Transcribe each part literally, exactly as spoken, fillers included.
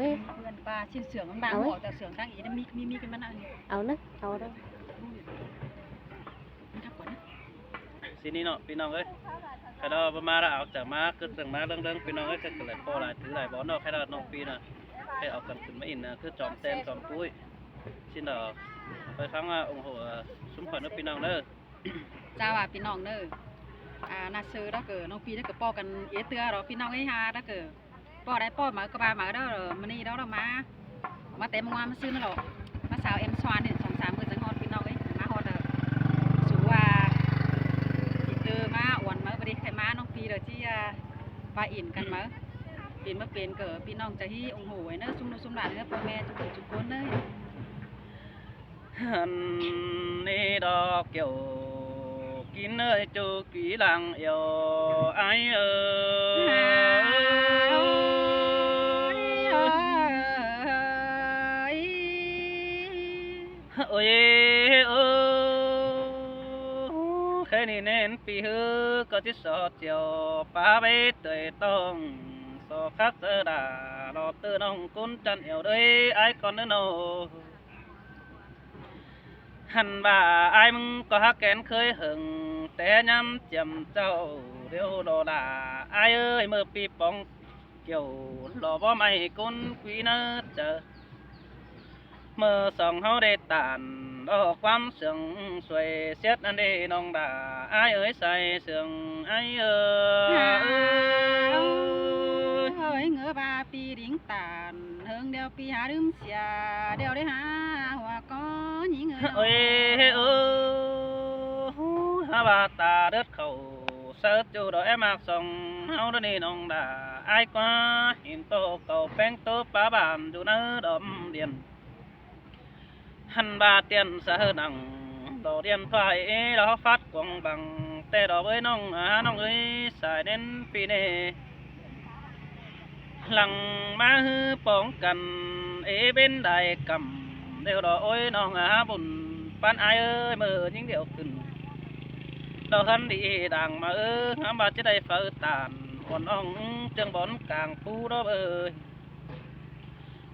Bươn ba ꞌchịn sương ꞌmắn ba ꞌnặn, ꞌtẹ sương ꞌtáng ꞌí ꞌnặn ꞌmí, ꞌmí, ꞌmí ꞌcắn ꞌmắn ꞌnặn. Au ꞌnớ, au ꞌnớ. ꞌMắn cắp quán ꞌnớ. ꞌSịn ꞌnị ꞌnọ ꞌpi ꞌnọng ới. Khay đaư ꞌva ꞌmá đaư au chaư ꞌmá, ꞌcứ chaư ꞌmá ꞌlớng ꞌlớng ꞌpi ꞌnọng ới, khay ꞌcọ đảy ꞌpo lai thứ lai bón ꞌnọ, khay đaư ꞌnọng ꞌpi ꞌnớ. Khay au căn khửn ꞌmá ỉn ꞌnớ, ꞌcứ chom ꞌtến chom ꞌpúi. ꞌSịn đaư ꞌvạy ꞌphắng ủng hộ ꞌsúm khỏi ꞌnớ ꞌpi ꞌnọng ꞌnớ. Chao ꞌa ꞌpi ꞌnọng ꞌnớ. À, ꞌna sư đaư ꞌcọ ꞌnọng ꞌpi đaư ꞌcọ ꞌpo căn ế ꞌtưa ꞌlẹo ꞌpi ꞌnọng ới ha đaư ꞌcọ. ꞌPo đảy ꞌpo máư ꞌcọ ꞌva máư đaư, ꞌmự ꞌnị đaư đaư ꞌmá. ꞌMá té ꞌmá ꞌmá ꞌmá ꞌsứ ꞌnớ ꞌlẹo. ꞌMá sau ém xoan ꞌnị song sam ꞌmự chắng ꞌhọt ꞌpi ꞌnọng ới, ꞌmá ꞌhọt đaư. Sú ꞌva ꞌchí ꞌtứ ꞌmá uôn máư báu đảy khay ꞌmá ꞌnọng ꞌpi đaư ꞌchí, à, ꞌva ỉn căn máư. Pên ꞌmá pên ꞌcọ ꞌpi ꞌnọng chaư ꞌhí ủng hộ ꞌnớ, ꞌsúm ꞌlụk ꞌsúm lan ꞌnớ, ꞌpo ꞌme ꞌchu phủ ꞌchu ꞌcốn ꞌnớ. ꞌNị đaư kiẻo kin ới ꞌchu kí lăng iẻo ai ới. Ôi ơ, khay ꞌnị ꞌnén ꞌpi ꞌhứ ꞌcọ ꞌchí so chiêu pá báu ꞌtoi ꞌtong so khắc ꞌsớ đa lo ꞌtứ ꞌnọng ꞌcốn chăn iẻo đới ai ꞌcốn ꞌnớ ꞌnớ. Hăn ꞌva ai ꞌmứng ꞌcọ hák kén khới hơng té ꞌnhám chiêm chảu điêu đo đa ai ới, ꞌmự ꞌpi pong kiẻo lo bók ꞌmạy ꞌcốn ꞌquí ꞌnớ chaư. ꞌMự song ꞌháu đảy tản lo ꞌquám sương suối siết ꞌnặn đê ꞌnọng đa ai ới, sai sương ai ới. Ôi, ꞌngớ ꞌva ꞌpi đính tản hơng điêu ꞌpi hák đưm sia điêu đảy hák hua ꞌcọ ꞌnhính ới. Ôi ơ, hák ꞌva ta đớt khảu sáư ꞌchu đo é ꞌmặc song ꞌháu đaư ꞌnị ꞌnọng đa ai ꞌquá, hên tô cảu ꞌpéng tô pá bản dú ꞌnớ đom điện. Hăn ꞌva tiên sáư nẳng đo điện thoại ꞌí lo phát cuông bằng té đo ới ꞌnọng, à, ꞌnọng ới sai ꞌnén ꞌpi ꞌnê. Lăng ꞌmá ꞌhứ pong căn ế bến đai cắm điêu đo ôi ꞌnọng, à, bun ꞌpắn ai ới, ꞌmự ꞌnhính điêu khửn đo hăn đi đang ꞌmá ới, hăm ꞌva ꞌchí đảy phaư tản uôn ꞌnọng ꞌchương bón cang pú đo ới.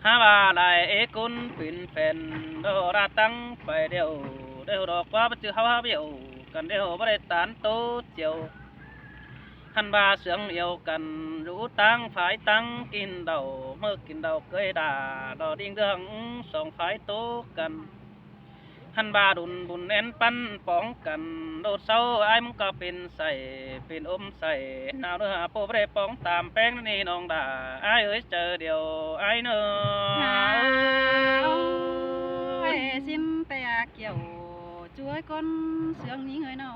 Hák ꞌva lai ế ꞌcốn pên phén đo đa tắng pay điêu, điêu đo ꞌquá báu ꞌchư ꞌháu hák điêu căn điêu báu đảy tản tô chiêu. Hăn ꞌva sương iẻo căn dú táng phái táng kin đảu, ꞌmự kin đảu ꞌcới đa đo đinh đương song phái tô căn. Hăn ꞌva đun bun én ꞌpắn pong căn đốt sáu ai ꞌmứng ꞌcọ pên sảy, pên ốm sảy, nao ꞌnớ ꞌpộ báu đảy pong tam ꞌpéng ꞌnị ꞌnọng đa ai ới, chaư điêu ai ꞌnớ. Ôi, ꞌsịn té ꞌa kiẻo ꞌchu ơi ꞌcốn sương ꞌnhính ới ꞌnớ.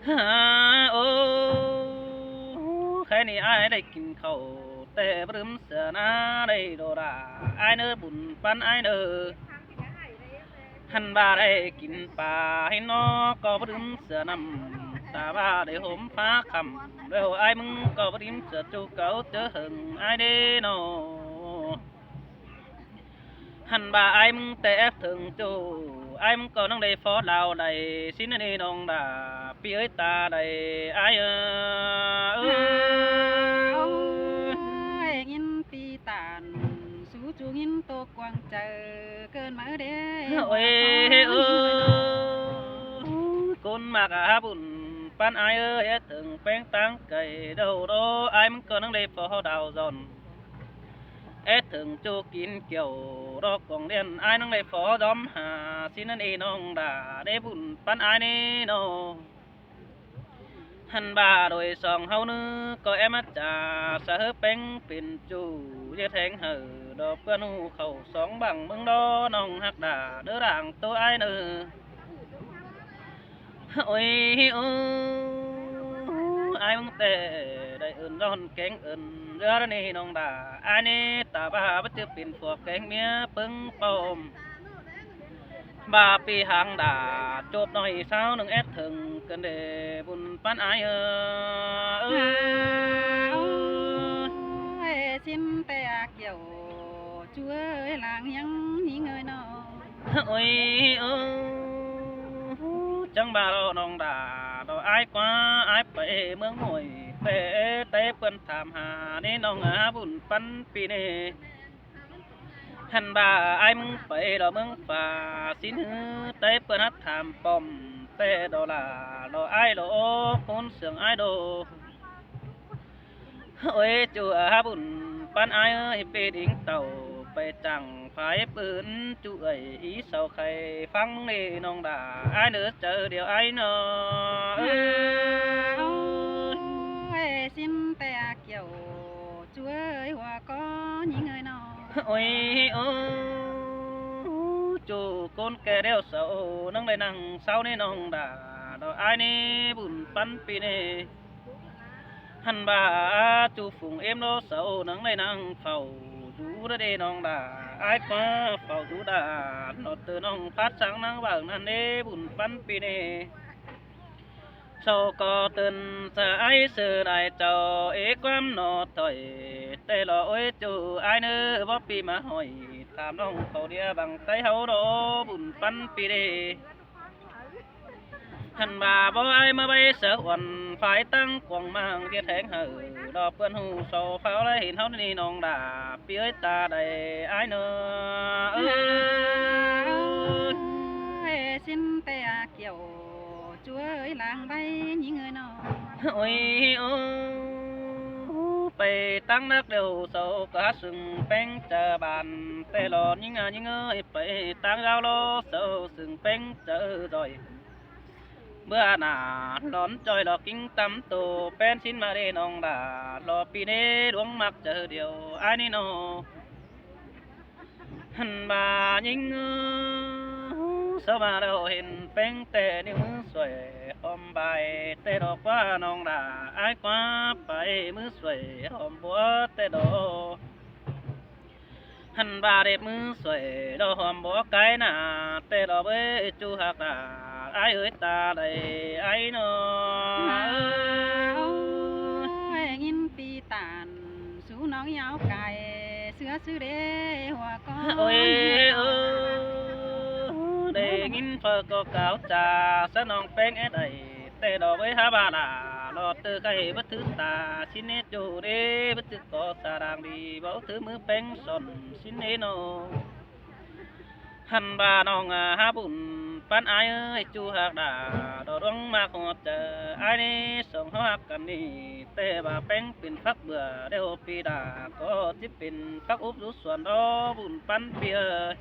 Hả, ô, khay ꞌnị ai đảy kin khảu té báu đưm sửa ꞌná đảy đo đa ai ꞌnớ, bun ꞌpắn ai ꞌnớ. Hăn ꞌva đảy kin pa hên ꞌnọ ꞌcọ báu đưm sửa ꞌnặm, ta ꞌva đảy hôm phá khắm, điêu ai ꞌmứng ꞌcọ báu đưm sửa ꞌchu cáu ꞌchớ hơng ai đế ꞌnọ. Hăn ꞌva ai ꞌmứng té ép thơng ꞌchu, ai ꞌmứng ꞌcọ ꞌnăng đảy phó đao đảy ꞌsịn ꞌnị ꞌnọng đa ꞌpi ới, ta đảy ai ới. Ôi, ꞌngín ꞌpi tản sú ꞌchu ꞌngín tô quảng chaư ꞌcợn ꞌmá đế. Ôi ơ, ꞌcốn ꞌmặc ꞌa bun ꞌpắn ai ới, ép thơng ꞌpéng táng cay đau đo ai ꞌmứng ꞌcọ ꞌnăng đảy phó đao dón. Ép thơng ꞌchu kin kiẻo đo cuông điện ai ꞌnăng đảy phó dóm ha ꞌsịn ꞌnị ꞌnọng đa đế bun ꞌpắn ai ꞌnị ꞌnớ. Hăn ꞌva đôi song ꞌháu ꞌnớ ꞌcọ é ꞌmá cha sa hớ ꞌpéng pên ꞌchu, ꞌdệt heng hảư đo ꞌpươn ꞌhụ khảu song bằng ꞌmứng đo ꞌnọng ꞌhặc đa đớ đang tô ai ꞌnớ. Ôi ơ, ai ꞌmứng té đảy ưn ꞌdọn kéng ưn ꞌdứa ꞌnị ꞌnọng đa ai ꞌnị, ta ꞌva báu ꞌchư pên phuôk kéng ꞌmía ꞌpứng pom. ꞌVa ꞌpi hang đa chộp ꞌnọi ꞌsáo ꞌnưng ét thơng ꞌcợn đế bun ꞌpắn ai ới. Ôi, ꞌsịn té ꞌa kiẻo ꞌchu ơi, lăng ꞌhiếng ꞌnhính ới ꞌnớ. Ôi ơ, chắng ꞌva lo ꞌnọng đa lo ai ꞌquá, ai pay ꞌmướng ꞌmuội pay té ꞌpươn tham ha ꞌnị ꞌnọng ꞌa bun ꞌpắn ꞌpi ꞌnị. Hăn ꞌva ải ꞌmứng pay lo ꞌmướng pha, sính ꞌhứ té ꞌpươn hắt tham pom, té lo lả lo ải lo ốc ꞌcốn sương ải đô. Ôi ꞌchu a hák bun ꞌpắn ải ới, pê đính tảu pay chắng phái ꞌpươn ꞌchu ơi, í sau khay ꞌphắng ꞌmứng ꞌnị ꞌnọng đa ải ꞌnớ chaư điêu ải ꞌnớ. Ôi, sính té a Kiêu ꞌchu ơi, hua ꞌcọ ꞌnhính ơi ꞌnớ. Ôi, ôi, ꞌchu ꞌcốn ké điêu sau nắng đảy nắng sau ꞌnị ꞌnọng đa, lo ải ꞌnị bun ꞌpắn ꞌpi ꞌnị. Hăn ꞌva ꞌchu phung ꞌếm lo sau nắng đảy nắng phảu dú đa đê ꞌnọng đa, ải ꞌquá phảu dú đa, ꞌnọ ꞌtứ ꞌnọng phát sáng nắng vàng ꞌnặn đê bun ꞌpắn ꞌpi ꞌnị. Sau ꞌcọ tứn sa ải sư đảy chảu é ꞌquám ꞌnọ thôi, té lo ôi ꞌchu ải ꞌnớ báu ꞌpi ꞌmá hỏi, tham ꞌnọng khảu đia bang ꞌTáy ꞌháu lo bun ꞌpắn ꞌpi ꞌnị. Hăn ꞌva báu ải ꞌmá ꞌvạy sa uôn, phái ꞌtáng cuông ꞌmáng ꞌdệt ꞌhéng hảư, lo ꞌpươn ꞌhụ sau pháo đảy hên ꞌháu ꞌnị ꞌnọng đa, ꞌpi ới ta đảy ải ꞌnớ. Ôi, sính té a Kiêu ꞌchu ơi, lăng ꞌvạy ꞌnhính ơi ꞌnớ. Ôi, ôi, pay ꞌtáng nắc điêu sau ꞌcọ hák sưng ꞌpéng chaư ban, té lo ꞌnhính a ꞌnhính ơi, pay ꞌtáng dáo lo sau sưng ꞌpéng chaư ꞌdọi. Bươn nả lón ꞌchoi lo ꞌkính tắm tô ꞌpén sính ꞌmá đê ꞌnọng đa, lo ꞌpi ꞌnị ꞌluống ꞌmặc chaư điêu ải ꞌnị ꞌnớ. Hăn ꞌva ꞌnhính ư, sau ꞌva lo hên ꞌpéng té ꞌnị ꞌmứ suối hom bai, té lo ꞌquá ꞌnọng đa ải ꞌquá pay ꞌmứ suối hom búa té lo. Hăn ꞌva đệt ꞌmứ suối lo hom búa cái nả, té lo bới ꞌchu hák đa ải ới ta đảy ải ꞌnớ. Ôi, ꞌnhính ꞌpi tản sú ꞌnọng yáo cai, ꞌsứa ꞌsứ đê hua ꞌcọ. Ôi, ơ, đảy ꞌnhính phaư ꞌcọ cáo cha sa ꞌnọng ꞌpéng é đảy, té lo bới hák ꞌva lả lo ꞌtứ khay báu thứ ta sính é ꞌchu đê báu thứ ꞌcọ sa đang đi báu thứ ꞌmứ ꞌpéng son sính é ꞌnớ. Hăn ꞌva ꞌnọng a hák bun ꞌpắn ải ới, ꞌchu hák đa lo ꞌluống ꞌmặc hua chaư ải ꞌnị, song ꞌháu hák căn ꞌnị, té ꞌva ꞌpéng pên phắc bươn đé hô ꞌpi đa ꞌcọ ꞌchí pên phắc úp dú suôn lo bun ꞌpắn ꞌpi ơi.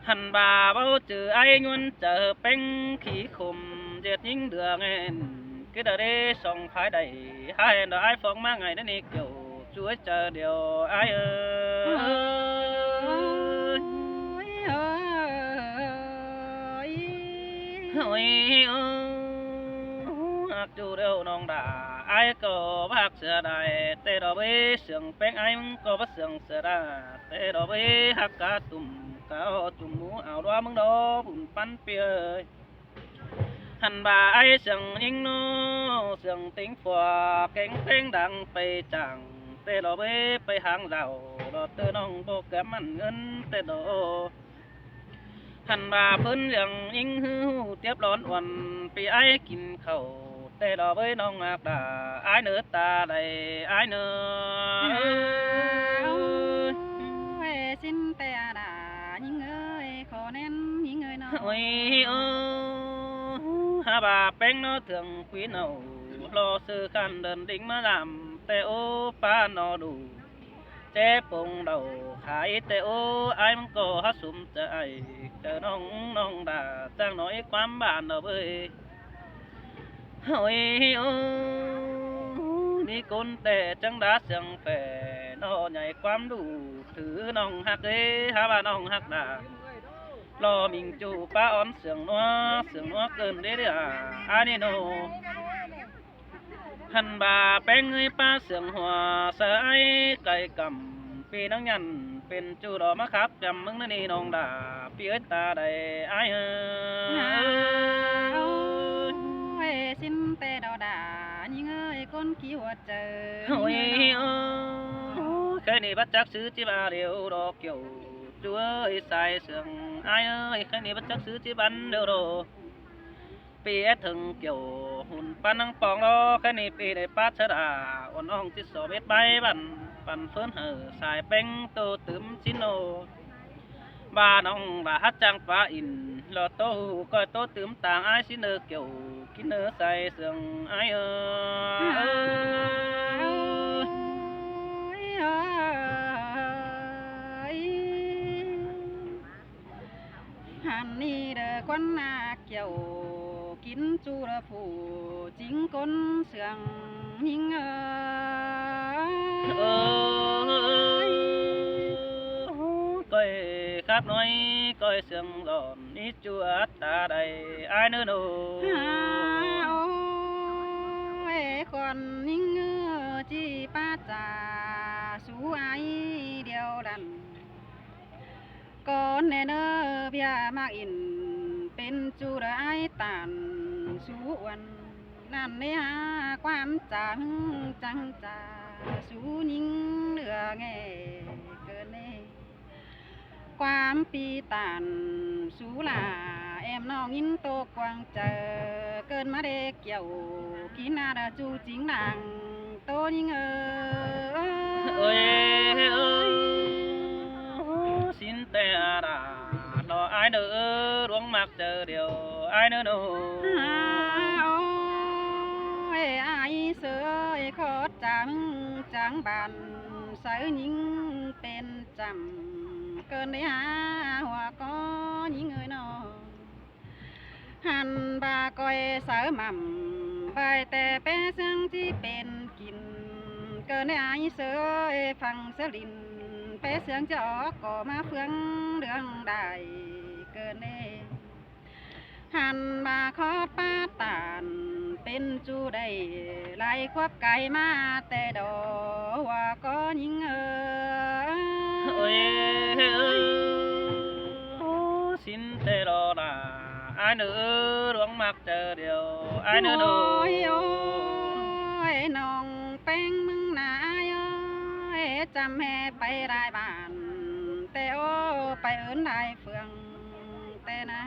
Hăn ꞌva báu chứ ải ꞌnhuôn chaư ꞌpéng khí khôm ꞌdệt ꞌnhính đưa ꞌnghen, ké đa đê song phái đảy hák hên lo ải phóng ꞌmá ngày ꞌnớ ꞌnị Kiêu ꞌchu ơi, chaư điêu ải ơi. Ôi, ôi, ôi, hák ꞌchu điêu ꞌnọng đa ải ꞌcọ báu hák sửa đảy, té lo bới sương ꞌpéng ải ꞌmứng ꞌcọ báu sương sửa đảy, té lo bới hák cá tủm cá ꞌhọ tủm mú áo ꞌlúa ꞌmứng lo bun ꞌpắn ꞌpi ơi. Hăn ꞌva ải sương ꞌnhính ꞌnớ, sương têng phua kéng ꞌpéng đang pay chắng, té lo bới pay háng dảo lo ꞌtứ ꞌnọng báu kém mẳn ꞌngớn té lo. Hăn ꞌva phớn ꞌliệng ꞌnhính ꞌhứ ꞌhụ tiếp lón uôn, ꞌpi ải kin khảu té lo bới ꞌnọng hák đa ải ꞌnớ ta đảy ải ꞌnớ. Ôi, sính té a đa ꞌnhính ơi, khô ꞌnén ꞌnhính ơi ꞌnớ. Ôi, ơ, hák ꞌva ꞌpéng ꞌnớ thưởng quý nảu lo sư khăn đơn đính ꞌmá dăm té ố pá ꞌnớ đủ. Ché pông đảu khái té ố ải ꞌmứng ꞌcọ hák sum chaư ải, chaư ꞌnọng ꞌnọng đa chắng ꞌnọ é ꞌquám bản lo bới. Ôi, ôi, ꞌmí ꞌcốn té chắng đá sương phẻ ꞌnọ nhảy ꞌquám đủ thứ ꞌnọng hák ới, hák ꞌva ꞌnọng hák đa lo ꞌmính ꞌchu pá ón sương ꞌnúa, sương ꞌnúa cơn đế đế à, ải ꞌnị ꞌnớ. Hăn ꞌva ꞌpéng ới pá sương hua sa ải cay căm, ꞌpi ꞌnắng nhẳn pên ꞌchu lo ꞌmá khắp chăm ꞌmứng ꞌnớ ꞌnị ꞌnọng đa, ꞌpi ới ta đảy ải ơi. Ôi, sính té lo đa ꞌnhính ơi, ꞌcốn kí hua chaư. Ôi, ơ, khay ꞌnị báu chắc sư ꞌchí ꞌva điêu lo Kiêu ꞌchu ơi, sai sương ải ơi, khay ꞌnị báu chắc sư ꞌchí bắn điêu lo. ꞌPi é thưng Kiêu hủn ꞌpắn ꞌnăng pong lo, khay ꞌnị ꞌpi đảy pát chaư đa, uôn ꞌnọng ꞌchí so mết bái bắn. păn ꞌphớn hảư sai ꞌpéng tô tứm ꞌchí ꞌnộ. ꞌVa ꞌnọng ꞌva hák ꞌchăng pá ỉn lo tô ꞌcoi tô tứm tang ải ꞌsịn ꞌnớ, Kiẻo kin ꞌnớ sai sương ải ơi. Hăn ꞌnị đa ꞌquám ꞌna Kiẻo kin ꞌchu đa phủ chính ꞌcốn sương ꞌnhính ơi. Ơi, ꞌcoi khắp nói ꞌcoi sương dọn ꞌnị ꞌchu át ta đảy ải ꞌnớ ꞌnộ. Ơi, ꞌcốn ꞌnhính ơi, ꞌchí pá ꞌchạ sú ải điêu đăn. ꞌCọ ꞌnị ꞌnớ ꞌviạk ꞌmặc ỉn pên ꞌchu đa ải tản sú uôn. ꞌNặn ꞌnị hák ꞌquám ꞌchạ ꞌmứng chắng ꞌchạ sú ꞌnhính ꞌlứa ꞌnị ꞌcọ ꞌnị. ꞌQuám ꞌpi tản sú lả êm ꞌnọng ꞌnghín tô quảng chaư ꞌcợn ꞌmá đê Kiẻo kin ꞌna đa ꞌchu chính lăng tô ꞌnhính ơi. Ơi, ơi, ơi, ꞌsịn ꞌtẹ đa lo ải ꞌnớ, ꞌluống ꞌmặc chaư điêu ải ꞌnớ ꞌnộ. Ơi, ải sương ơi, khót chắng chắng bản sáư ꞌnhính pên chăm ꞌcợn đảy hák hua ꞌcọ ꞌnhính ơi ꞌnọ. Hăn ꞌva ꞌcoi sáư mẳm ꞌvạy ꞌtẹ ꞌpé sương ꞌchí pên kin ꞌcợn đảy ải sương ơi, phăng sương đin ꞌpé sương ꞌchọ ꞌcọ ꞌmá ꞌphướng ꞌlương đảy ꞌcọ ꞌnị. Hăn ꞌva khót pá tản pên ꞌchu đảy lai khóp cai ꞌmá ꞌtẹ đo hua ꞌcọ ꞌnhính ơi. Ơi, ơi, ơi, ꞌsịn ꞌtẹ đo đa ải ꞌnớ, ꞌluống ꞌmặc chaư điêu ải ꞌnớ ꞌnộ. Ôi, ôi, ꞌnọng ꞌpéng ꞌmứng ꞌna ải ơi, chăm ꞌhế pay lai bản ꞌtẹ ꞌô, pay ứn lai phường ꞌtẹ ꞌna.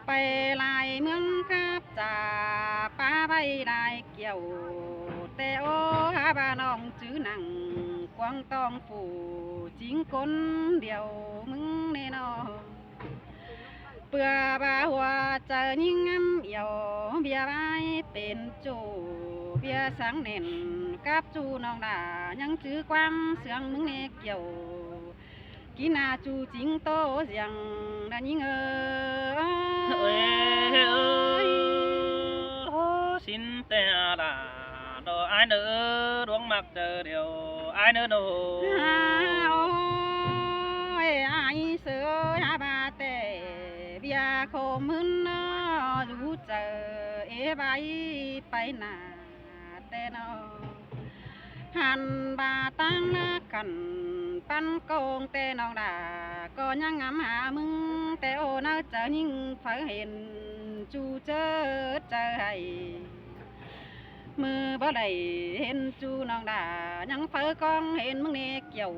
Pay lai ꞌmướng khắp ꞌchạ pá ꞌvạy lai Kiẻo ꞌtẹ ꞌô, hák ꞌva ꞌnọng chứ nẳng quảng tong phủ chính ꞌcốn điêu ꞌmứng ꞌnị ꞌnọ. ꞌPưa ꞌva hua chaư ꞌnhính ngắm yau ꞌviạk ꞌvạy pên ꞌchu ꞌviạk sáng nẻn cắp ꞌchu ꞌnọng đa ꞌnhắng chứ ꞌquám sương ꞌmứng ꞌnị Kiẻo kin ꞌna ꞌchu chính tô ꞌdiếng đa ꞌnhính ơi. Ơi, ơi, ơi, ꞌsịn ꞌtẹ đa đo ải ꞌnớ, ꞌluống ꞌmặc chaư điêu ải ꞌnớ ꞌnộ. Ôi, ải sương ơi, hák ꞌva ꞌtẹ ꞌviạk khốm ꞌhướn ꞌnọ dú chaư ê ꞌvạy pay ꞌna ꞌtẹ ꞌnọ. Hăn ꞌva ꞌtáng ꞌnớ khăn păn công ꞌtẹ ꞌnọng đa ꞌcọ ꞌnhắng ngắm hả ꞌmứng ꞌtẹ ꞌô, ꞌnớ chaư ꞌnhính phaư hên ꞌchu ꞌchớ chaư hảy. ꞌMự báu đảy hên ꞌchu ꞌnọng đa ꞌnhắng phaư ꞌcóng hên ꞌmứng ꞌnị Kiẻo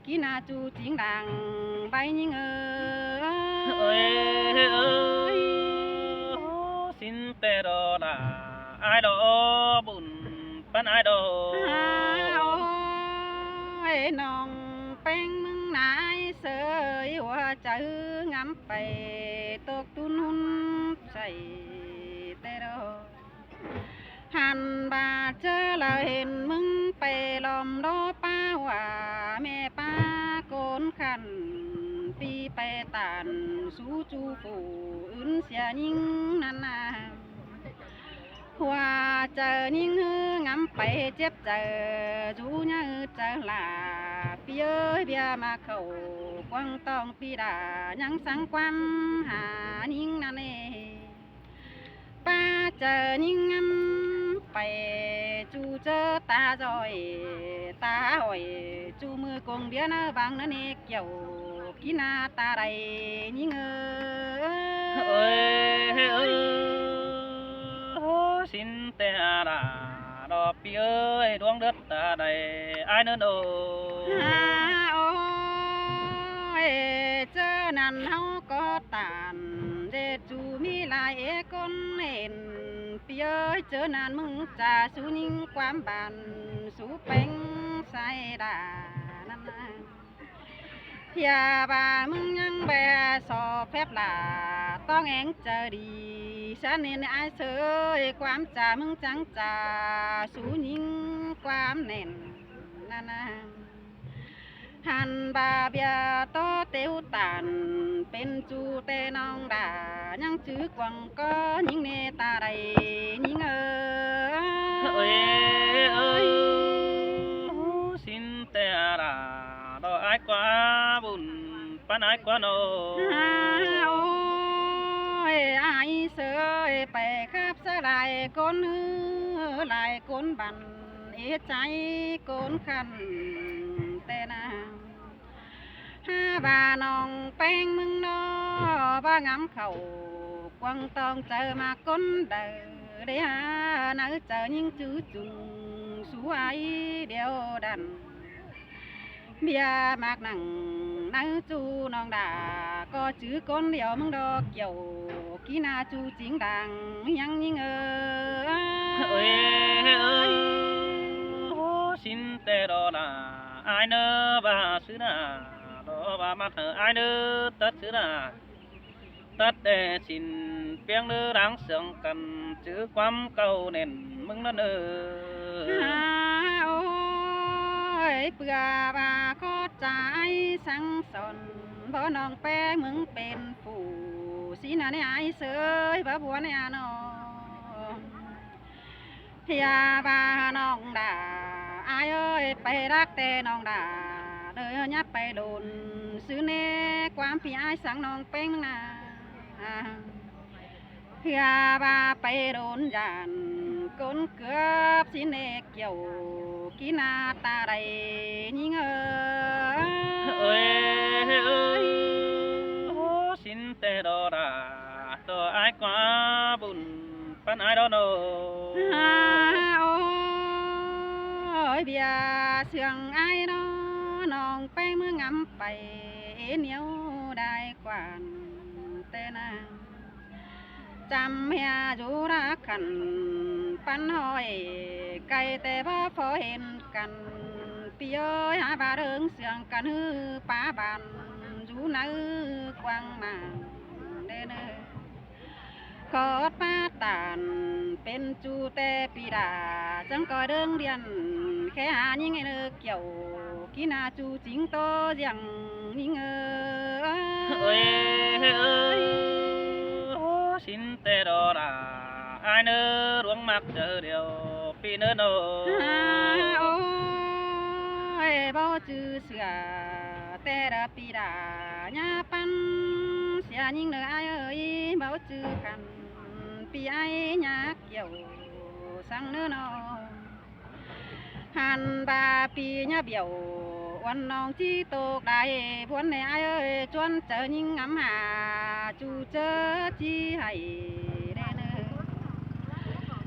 kin ꞌna ꞌchu chính đang ꞌvạy ꞌnhính ơi. Ơi, ơi, ơi, ꞌsịn ꞌtẹ đo đa ải đo bun păn ải đo. Ôi, ꞌnọng ꞌpéng ꞌmứng ꞌna ải sương ơi, hua chaư ngắm pay tốc tún hún say ꞌtẹ đo. Hăn ꞌva ꞌchớ ꞌlạ hên ꞌmứng pay lom đo pá hua ꞌme pá ꞌcốn khăn ꞌpi pay tản sú ꞌchu phủ ứn sia ꞌnhính ꞌnặn ꞌna. Hua chaư ꞌnhính ꞌhứ ngắm pay chếp chaư dú ꞌnhá ư chaư lả ꞌpi ơi, ꞌviạk ꞌmá khảu quảng tong ꞌpi đa ꞌnhắng sáng ꞌquám hả ꞌnhính ꞌnặn ê. Pá chaư ꞌnhính ngắm pay ꞌchu ꞌchớ ta doi ta hỏi ꞌchu ꞌmự công ꞌviạk ꞌnớ vang ꞌnớ ꞌnị Kiẻo kin ꞌna ta đảy ꞌnhính ơi. Ơi, ơi, ơi, ꞌsịn ꞌtẹ đa đo ꞌpi ơi, ꞌluống đớt ta đảy ải ꞌnớ ꞌnộ. Hả ôi, ꞌchớ ꞌnặn ꞌháu ꞌcọ tản ꞌdệt ꞌchu ꞌmí lai ê ꞌcốn hên ꞌpi ơi, ꞌchớ ꞌnặn ꞌmứng ꞌchạ sú ꞌnhính ꞌquám bản sú ꞌpéng sai đa ꞌnặn ꞌna. ꞌPưa ꞌva ꞌmứng ꞌnhắng ꞌvẹ so phép lả ꞌtóng ꞌhéng chaư đi, sán nên ai sới ꞌquám chaư ꞌmứng chắng chaư sú ꞌnhính ꞌquám nẻn ꞌnặn ꞌna. Hăn ꞌva ꞌviạk ꞌtố têu tản pên ꞌchu ꞌtẹ ꞌnọng đa, ꞌnhắng chứ quảng ꞌcọ ꞌnhính ꞌnê ta đảy ꞌnhính ơi. Ơi, ơi, ꞌsịn ꞌtẹ đa, ꞌtọ ai ꞌquá bun ꞌpắn ai ꞌquá ꞌnọ. Ôi, ai sới pay khắp sa lai ꞌcốn ꞌhứ lai ꞌcốn băn, ế chai ꞌcốn khăn ꞌtẹ ꞌna. Hák ꞌva ꞌnọng ꞌpéng ꞌmứng ꞌnọ, ꞌva ngắm khảu quảng ꞌtóng chaư ꞌmặc ꞌcốn đaư, đảy hák nẳng chaư ꞌnhính chứ chung sú ai điêu đăn. ꞌViạk ꞌmặc nẳng nẳng ꞌchu ꞌnọng đa, ꞌcọ chứ ꞌcốn điêu ꞌmứng ꞌlọ kiẻo, kí ꞌna ꞌchu chính đang ꞌnhắng ꞌnhính ơi. Ơi, ơi, ꞌsịn ꞌtẹ ꞌtọ đa, ai ꞌnớ ꞌva ꞌsứ ꞌna, ꞌtọ ꞌva ꞌmặc ꞌnớ ai ꞌnớ tắt ꞌsứ ꞌna. Tắt ꞌtẹ ꞌsịn ꞌpiếng ꞌnớ đáng sương căn, chứ ꞌquám cáu nẻn ꞌmứng ꞌnặn ơ. Ôi, ꞌpưa ꞌva khót chaư ai sắng son, báu ꞌnọng ꞌpéng ꞌmứng pên phủ, ꞌsịn ꞌnặn ꞌnị ai sới báu bua ꞌnị ꞌnọ. ꞌPưa ꞌva ꞌnọng đa, ai ơi, pay đắc ꞌtẹ ꞌnọng đa, đảy ꞌnhá pay đôn ꞌsứ ꞌnê, ꞌquám ꞌpi ai sắng ꞌnọng ꞌpéng ꞌmứng ꞌna. ꞌPưa ꞌva pay đôn dản ꞌcốn cướp ꞌsịn ꞌnê kiẻo, kí ꞌna ta đảy ꞌnhính ơi. Ơi, ơi, ơi, ꞌsịn ꞌtẹ ꞌtọ đa, ꞌtọ ai ꞌquá bun ꞌpắn ai ꞌtọ ꞌnọ. Ôi, ꞌviạk sương ai ꞌnọ, ꞌnọng ꞌpéng ꞌmứ ngắm pay, ế ꞌnéo đai quan ꞌtẹ ꞌna. Chăm ꞌhia dú đa khăn ꞌpắn ꞌhọi, cai ꞌtẹ báu phó hên căn. ꞌPi ơi, hák ꞌva đớng sương căn ꞌhứ pá ban, dú nẳng quảng mảng đen ơi. Khót pá tản pên ꞌchu ꞌtẹ ꞌpi đa, chắng ꞌcoi đớng điên khé hák ꞌnhính ơi ꞌnớ kiẻo, kí ꞌna ꞌchu chính ꞌtố ꞌdiệng ꞌnhính ơi. Ơi, ơi, ơi, ꞌsịn ꞌtẹ ꞌtọ đa, ai ꞌnớ ꞌluống ꞌmặc chaư điêu ꞌpi ꞌnớ ꞌnọ. Ôi, báu chứ sửa ꞌtẹ đa ꞌpi đa, ꞌnhá ꞌpắn sia ꞌnhính ꞌnớ ai ơi, báu chứ khăn ꞌpi ai ꞌnhá kiẻo sắng ꞌnớ ꞌnọ. Hăn ꞌva ꞌpi ꞌnhá bẻo, uôn ꞌnọng ꞌchí tốc đai, buôn ꞌnê ai ơi, ꞌchuôn chaư ꞌnhính ngắm hả, ꞌchu ꞌchớ ꞌchí hảy đen ơi.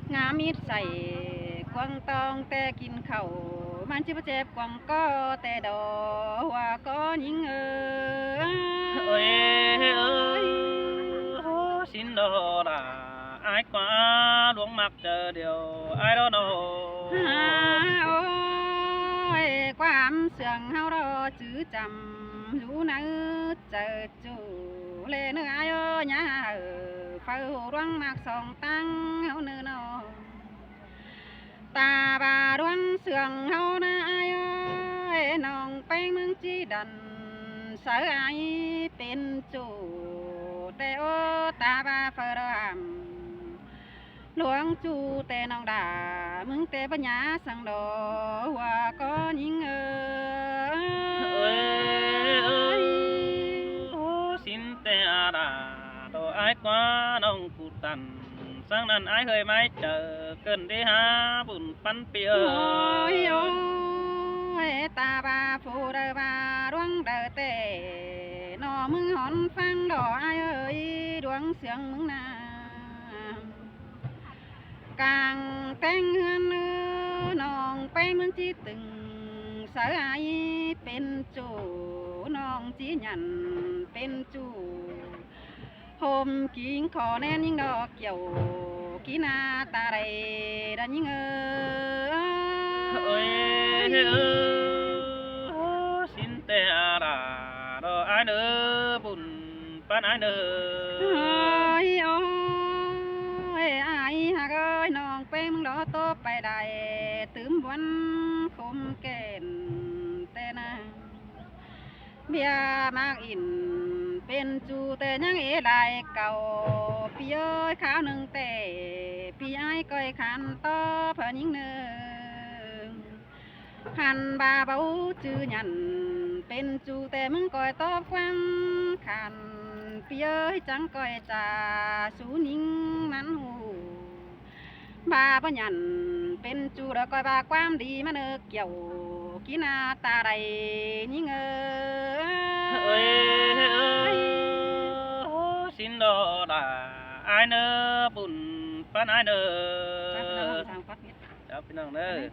Ngắm mít sảy quảng ꞌtóng ꞌtẹ kin khảu, ꞌmắn ꞌchí báu chếp quảng ꞌcọ ꞌtẹ đo, hua ꞌcọ ꞌnhính ơi. Ơi, ơi, ơi, ꞌsịn ꞌtọ đa, ai ꞌquá ꞌluống ꞌmặc chaư điêu ai ꞌtọ ꞌnọ. Ôi, ꞌquám sương ꞌháu ꞌtọ chứ chăm dú nẳng chaư ꞌchu ꞌlẹ ꞌnớ ai ơi, ꞌnhá hảư phaư hô ꞌluống ꞌmặc song ꞌtáng ꞌháu ꞌnớ ꞌnọ. Ta ꞌva ꞌluống sương ꞌháu ꞌnớ ai ơi, ꞌnọng ꞌpéng ꞌmứng ꞌchí đăn, sáư ai pên ꞌchu ꞌtẹ ꞌnớ, ta ꞌva phaư đo hảm ꞌluống ꞌchu ꞌtẹ ꞌnọng đa, ꞌmứng ꞌtẹ báu ꞌnhá săng đo, hua ꞌcọ ꞌnhính ơi. Ơi, ơi, ơ, ꞌsịn ꞌtẹ đa, ꞌtọ ai ꞌquá ꞌnọng ꞌcú tản, săng ꞌnặn ai ꞌhới ꞌmái chaư, ꞌcợn đi hák bun ꞌpắn ꞌpi ơi. Ôi, ôi, ta ꞌva phủ đaư ꞌva ꞌluống đaư ꞌtẹ, ꞌnọ ꞌmứng hón ꞌphắng đo ai ơi, ꞌluống sương ꞌmứng ꞌna. Cang ꞌtếng ꞌhướn ꞌnớ, ꞌnọng ꞌpéng ꞌmứng ꞌchí tưng, sáư ai pên ꞌchu, ꞌnọng ꞌchí nhẳn pên ꞌchu. Hôm kin khó ꞌnén ꞌnhính ꞌnọ kiẻo, kí ꞌna ta đảy đa ꞌnhính ơi. Ơi, ơi, ơi. Ơi ơi, ôi ôi, ai hạc ơi, ꞌnọng ꞌpéng ꞌmứng đó ꞌtố pay đảy tứm buôn khôm kẻn ꞌtẹ ꞌnớ. ꞌViạk ꞌmặc ỉn pên ꞌchu ꞌtẹ ꞌnhắng ế lai cảu. ꞌPi ơi, kháo ꞌnưng ꞌtẹ ꞌpi ái ꞌcoi khăn tóp hảư ꞌnhính ꞌnưng. Hăn ꞌva báu ꞌchư nhẳn pên ꞌchu ꞌtẹ ꞌmứng ꞌcoi tóp ꞌquám khăn. ꞌPi ơi, chắng ꞌcoi ꞌchạ sú ꞌnhính ꞌmắn ꞌhụ. ꞌVa báu nhẳn pên ꞌchu đa ꞌcoi ꞌva ꞌquám đi ꞌmắn ꞌnớ, kiẻo kin a ta đảy ꞌnhính ơi. Ơi ơi, sính đó đa ai ꞌnớ, bun ꞌpắn ai ꞌnớ. Chắp ꞌpi ꞌnọng ꞌnớ.